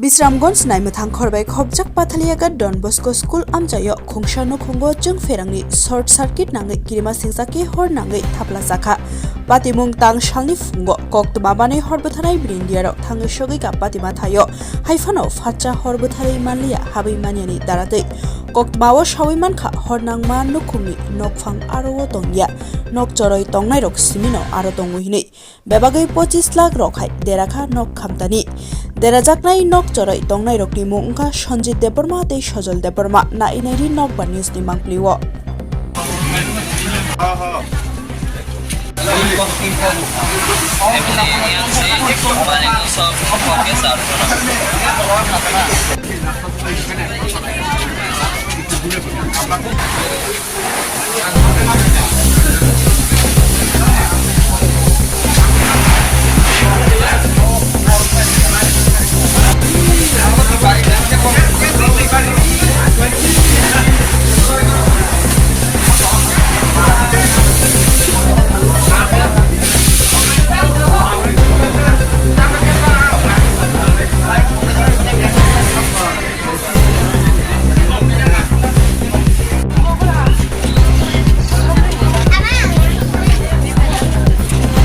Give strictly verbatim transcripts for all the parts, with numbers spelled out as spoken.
Bisramganj naimwthang khorbai khopjak Pathaliyaga Don Bosco School amchaio khungsa nukhungo chwng pherangni short circuit nangwi kirima singsa khe hor nangwi thapla chakha. Patimung tang salni phungo koktwma manwi hor bwtharnai bini diyarok thangwi sogwi ka patima thaio, haiphano phatsa hor bwtharwi manliya habwi maniani daratwi. Koktwmao sawi mankha hor nangma nukhungni nokphang aro o tongya, nok choroi tongnairok simino aro tongo hinwi. Bebagwi pochis lakh rok hai derakha nok khamtani. Derajaknai nok choroi tongnairokni mung wngkha Sanjit Debbarma tei Sojol Debbarma. Nainai di Nokbar News ni mangpli o.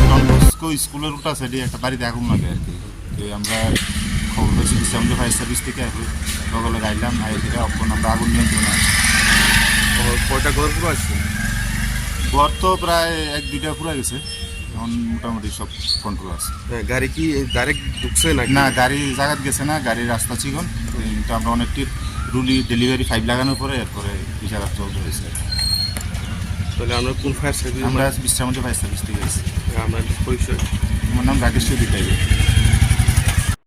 Don Bosco স্কুলের উল্টা সাইডে একটা বাড়িতে আগুন লাগে আর কি। তো আমরা খবর পেয়েছি বিশ্রামগঞ্জ ফায়ার সার্ভিস থেকে, আর লগে লগে আইলাম, আই থেকে এখন আমরা আগুন নিয়ন্ত্রণে আছি। ও, কয়টা ঘর পুরো আছে? ঘর তো প্রায় এক দুইটা পুরো গেছে, এখন মোটামুটি সব কন্ট্রোল আছে। হ্যাঁ, গাড়ি কি ডাইরেক্ট ঢুকছে নাকি? না, গাড়ি জায়গাত গেছে না, গাড়ির রাস্তা চিকন, কিন্তু আমরা অনেকটি রুলি ডেলিভারি পাইপ লাগানোর পরে এরপরে এই জায়গা চলতে হয়েছে। তাহলে আমরা কোন ফায়ার সার্ভিস? আমরা বিশ্রামগঞ্জ ফায়ার সার্ভিস থেকে এসেছি। আমরা পরিচয়? আমার নাম রাকেশ চৌধুরী।